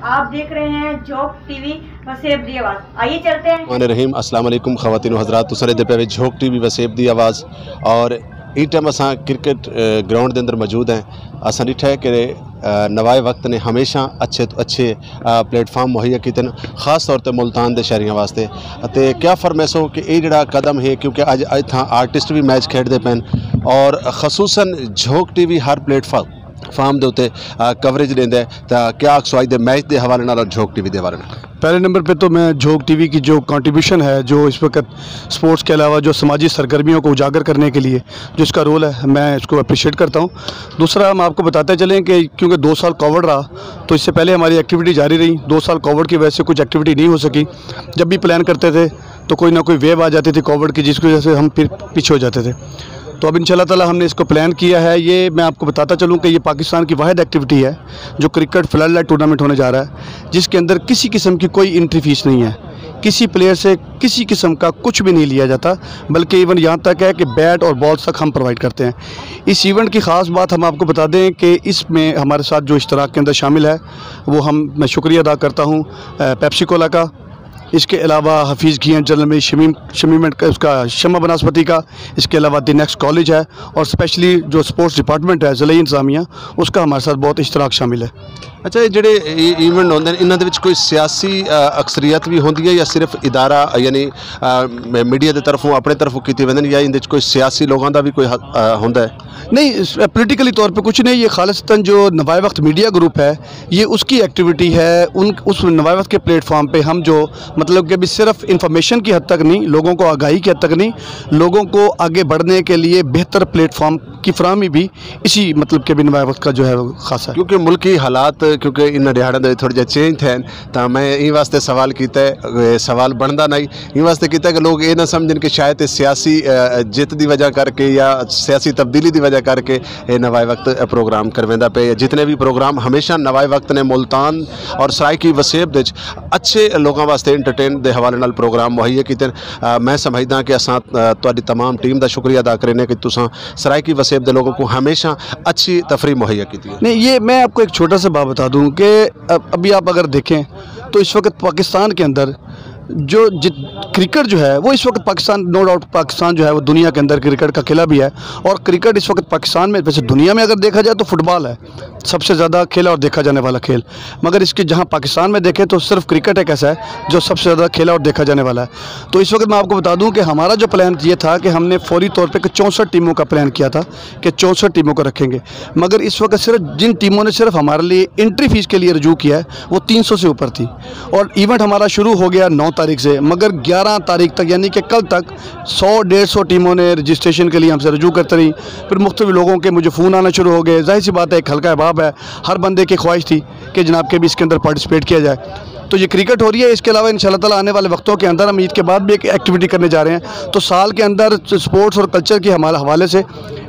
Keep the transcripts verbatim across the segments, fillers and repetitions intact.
آپ دیکھ رہے ہیں جھوک ٹی وی وسیب دی آواز۔ آئیے چلتے ہیں۔ الرحمن الرحیم۔ السلام علیکم خواتین و حضرات، تساں ݙیہدے پئے وے جھوک ٹی وی وسیب دی آواز۔ اور ایں ٹائم اساں کرکٹ، اے، گراؤنڈ دے اندر موجود ہیں۔ اساں ݙٹھا ہے کہ، اے، نوائے وقت نے ہمیشہ اچھے توں اچھے، اے، پلیٹ فارم مہیا کیتے ہن، خاص طور تے ملتان دے شہریاں واسطے۔ اتے کیا فرمیسو کہ اے جڑا قدم ہے، کیونکہ اڄ اتھاں آرٹسٹ وی میچ کھیݙدے پئن اور خصوصاً جھوک ٹی وی ہر پلیٹ فارم فارم دے اتے، آ، کوریج ݙیندا ہے، تاں کیا آکھسو اڄ دے میچ دے حوالے نال اور جھوک ٹی وی دے حوالے نال؟ پہلے نمبر پہ تو میں جھوک ٹی وی کی جو کنٹریبیوشن ہے، جو اس وقت سپورٹس کے علاوہ جو سماجی سرگرمیوں کو اجاگر کرنے کے لیے جو اس کا رول ہے، میں اس کو اپریشیٹ کرتا ہوں۔ دوسرا، ہم آپ کو بتاتے چلیں کہ کیونکہ دو سال کووڈ رہا، تو اس سے پہلے ہماری ایکٹیویٹی جاری رہی، دو سال کووڈ کی وجہ سے کچھ ایکٹیویٹی نہیں ہو سکی۔ جب بھی پلان کرتے تھے تو کوئی نہ کوئی ویو آ جاتی تھی کووڈ کی، جس کی وجہ سے ہم پھر پیچھے ہو جاتے تھے۔ تو اب ان شاء اللہ تعالیٰ ہم نے اس کو پلان کیا ہے۔ یہ میں آپ کو بتاتا چلوں کہ یہ پاکستان کی واحد ایکٹیویٹی ہے جو کرکٹ فلڈ لائٹ ٹورنامنٹ ہونے جا رہا ہے، جس کے اندر کسی قسم کی کوئی انٹری فیس نہیں ہے، کسی پلیئر سے کسی قسم کا کچھ بھی نہیں لیا جاتا، بلکہ ایون یہاں تک ہے کہ بیٹ اور بالز تک ہم پرووائڈ کرتے ہیں۔ اس ایونٹ کی خاص بات ہم آپ کو بتا دیں کہ اس میں ہمارے ساتھ جو اشتراک کے اندر شامل ہے، وہ ہم، میں شکریہ ادا کرتا ہوں، اے، پیپسی کولا کا، اس کے علاوہ Hafeez Khiyan, general manager Shamim, Shamim and اس کا شمع بناسپتی کا، اس کے علاوہ دی نیکسٹ کالج ہے، اور اسپیشلی جو سپورٹس ڈپارٹمنٹ ہے، ضلعی انتظامیہ، اس کا ہمارے ساتھ بہت اشتراک شامل ہے۔ اچھا، یہ جڑے ای-، ایونٹ ہوندے نے، انہاں دے وچ کوئی سیاسی، آ، اکثریت بھی ہوندی ہے یا صرف ادارہ، یعنی، آ، میڈیا دے طرفوں، اپنے طرفوں کیتے ویندے نے، یا ان دے وچ کوئی سیاسی لوگاں دا بھی کوئی حق، آ، ہوندا ہے؟ نہیں، اس، پولیٹیکلی طور پہ کچھ نہیں، یہ خالصتاً جو نوائے وقت میڈیا گروپ ہے، یہ اس کی ایکٹیویٹی ہے۔ ان، اس نوائے وقت کے پلیٹ فارم پہ ہم جو، مطلب کہ ابھی صرف انفارمیشن کی حد تک نہیں، لوگوں کو آگاہی کی حد تک نہیں، لوگوں کو آگے بڑھنے کے لیے بہتر پلیٹ فارم کی فراہمی بھی اسی، مطلب کہ ابھی نوائے وقت کا جو ہے وہ خاصہ ہے۔ کیونکہ ملکی حالات، کیونکہ انہاں ݙیہاڑاں دے تھوڑے جہے چینج تھئے ہن، تاں میں ایں واسطے سوال کیتا ہے، اے سوال بݨدا نہ ہئی، ایں واسطے کیتا ہے کہ لوگ اے نہ سمجھن کہ شاید اے سیاسی، اے، جت دی وجہ کر کے یا سیاسی تبدیلی دی وجہ کر کے اے نوائے وقت پروگرام کرویندا پئے۔ جتنے بھی پروگرام ہمیشہ نوائے وقت نے ملتان اور سرائیکی وسیب دے وچ اچھے لوگاں واسطے انٹرٹین دے حوالے نال پروگرام مہیا کیتے ہن۔ آ، میں سمجھدا کہ اساں، آ، تہاݙی تمام ٹیم دا شکریہ ادا کرینے کہ تساں سرائیکی وسیب دے لوگوں کو ہمیشہ اچھی تفریح مہیا کیتی ہے۔ نہیں، یہ میں آپ کو ایک چھوٹا سا بات بتا دوں کہ اب-، ابھی آپ اگر دیکھیں تو اس وقت پاکستان کے اندر جو جت-، کرکٹ جو ہے وہ اس وقت پاکستان، نو ڈاؤٹ پاکستان جو ہے وہ دنیا کے اندر کرکٹ کا قلعہ بھی ہے، اور کرکٹ اس وقت پاکستان میں، ویسے دنیا میں اگر دیکھا جائے تو فٹ بال ہے سب سے زیادہ کھیلا اور دیکھا جانے والا کھیل، مگر اس کے جہاں پاکستان میں دیکھیں تو صرف کرکٹ ایک ایسا ہے جو سب سے زیادہ کھیلا اور دیکھا جانے والا ہے۔ تو اس وقت میں آپ کو بتا دوں کہ ہمارا جو پلان یہ تھا کہ ہم نے فوری طور پہ کہ چونسٹھ ٹیموں کا پلان کیا تھا کہ چونسٹھ ٹیموں کو رکھیں گے، مگر اس وقت صرف جن ٹیموں نے صرف ہمارے لیے انٹری فیس کے لیے رجوع کیا ہے، وہ تین سو سے اوپر تھی، اور ایونٹ ہمارا شروع ہو گیا نو تاریخ سے، مگر گیارہ تاریخ تک، یعنی کہ کل تک، سو ڈیڑھ سو ٹیموں نے رجسٹریشن کے لیے ہم سے رجوع کرتے رہی۔ پھر مختلف لوگوں کے مجھے فون آنا شروع ہو گئے۔ ظاہر سی بات ہے، ایک حلقہ احباب ہے، ہر بندے کی خواہش تھی کہ جناب کہ بھی اس کے اندر پارٹیسپیٹ کیا جائے۔ تو یہ کرکٹ ہو رہی ہے، اس کے علاوہ ان شاء اللہ تعالیٰ آنے والے وقتوں کے اندر ہم عید کے بعد بھی ایک ایکٹیویٹی کرنے جا رہے ہیں۔ تو سال کے اندر سپورٹس اور کلچر کے ہمارے حوالے سے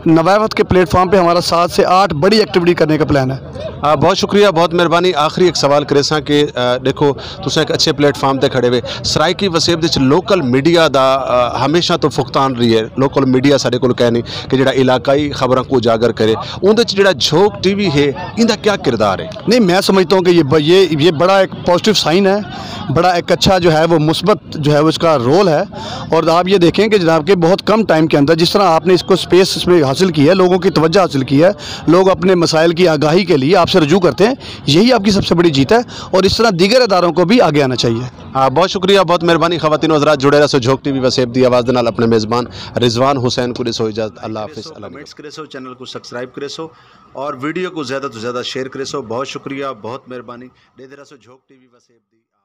نوائے وقت کے پلیٹ فارم پہ ہمارا سات سے آٹھ بڑی ایکٹیویٹی کرنے کا پلان ہے۔ آ، بہت شکریہ، بہت مہربانی۔ آخری ایک سوال کریساں کہ، آ، ݙیکھو، تساں ایک اچھے پلیٹ فارم تے کھڑے وے، سرائیکی وسیب دے وچ لوکل میڈیا دا، آ، ہمیشہ تو فقدان رہی ہے۔ لوکل میڈیا ساݙے کول کائنی کہ جڑا علاقائی خبراں کو اجاگر کرے، اون دے وچ جڑا جھوک ٹی وی ہے، ایندا کیا کردار ہے؟ نہیں، میں سمجھتا ہوں کہ یہ ب-، یہ، یہ بڑا ایک پازیٹیو سائن ہے، بڑا ایک اچھا جو ہے وہ مثبت جو ہے وہ اس کا رول ہے۔ اور آپ یہ دیکھیں کہ جناب کہ بہت کم ٹائم کے اندر جس طرح آپ نے اس کو اسپیس اس میں حاصل کی ہے، لوگوں کی توجہ حاصل کی ہے، لوگ اپنے مسائل کی آگاہی کے لیے آپ سے رجوع کرتے ہیں، یہی آپ کی سب سے بڑی جیت ہے، اور اس طرح دیگر اداروں کو بھی آگے آنا چاہیے۔ ہاں، بہت شکریہ، بہت مہربانی۔ خواتین و حضرات، جڑے رہسو جھوک ٹی وی وسیب دی آواز دے نال۔ اپنے میزبان رضوان حسین کو ݙیسو اجازت۔ اللہ حافظ، اللہ حافظ۔ کریسو، کمنٹس کریسو، چینل کو سبسکرائب کریسو اور ویڈیو کو زیادہ تو زیادہ شیئر کریسو۔ بہت شکریہ، بہت مہربانی۔ ݙیہدے رہسو جھوک ٹی وی وسیب دی۔